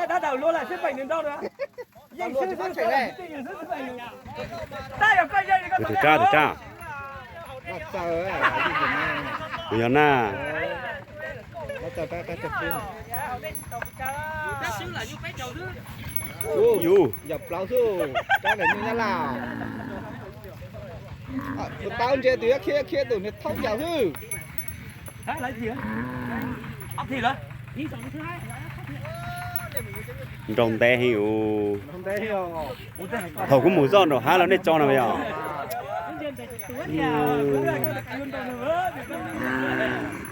Tab tom luag lawm xwb, feem nws nrau na. Yeej xwb xwb, yeej xwb xwb feem nws. Tab yog koj yeej, koj Tus tsab, tus tsab. Kuv yog na. Yus. Yam plaub xwb, tsab ntawm nyuj nyab laj. Tus tau ntse tus yuav khiav khiav tus niag thaub ncaus xwb. Nrau ntev heev. Thaum kuv mus zoj nraum hav los nej tso no yog.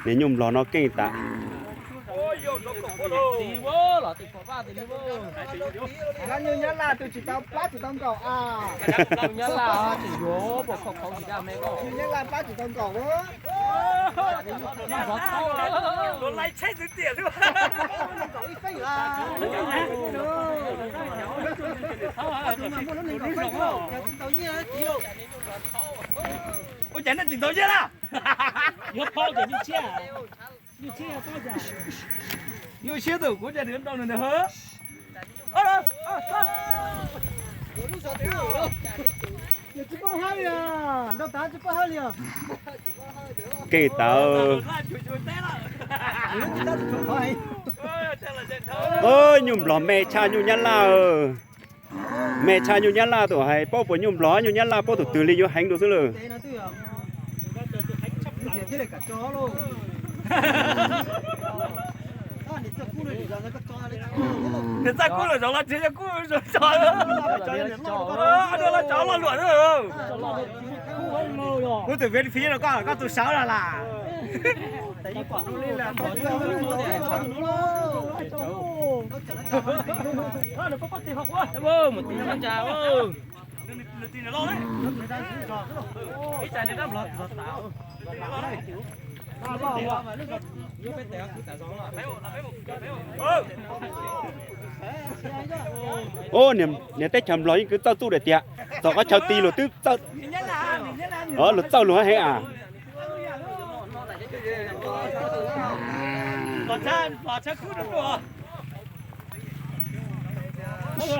Niag nyuj nplog no keej tas. Nyuj nyab laj tus tsis tau plab tsis tau nkaum a. Nyuj nyab laj plab tsis tau nkaum. Ua cas nej tsis tau nyiaj na? Nyuaj siab tus kuv cas nws nrau nws ntawd. Keej tas. Nyuj nplog me tshaj nyuj nyab laj. Me tshaj nyuj nyab laj, tus hais paub puas nyuj nplog nyuj nyab laj paub tus twg li yuav heev dua xwb lawm. Nws txaj kub los zaum los tsis yog kub zaum tso. Los tso lo luam. Kuv tus ves phi no koj, koj tus sawv los las. Ub, niag teb chaws nplog yeej kwv txawj txuj daim tias txog qhov chaw ti luag twb txawj, luag txawj luag heev a.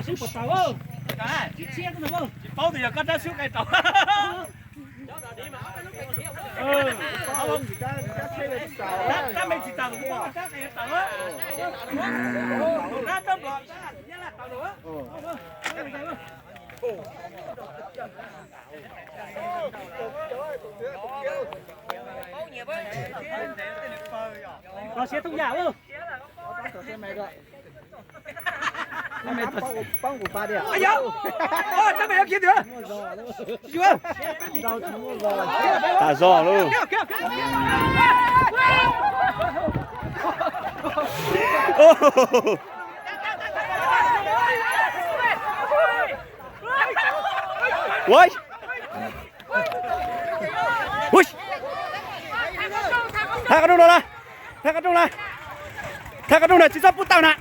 Tsis paub tias yog koj rab sub qe rau. Rab me tsis tau, rab qe tau. Rab rab nplog. Los siab tub yam. Rab me yuav khiav twg? Tas zog lauj. Thab qab rooj no na, thab qab rooj na, thab qab rooj na, tsis txhob pub tawm na.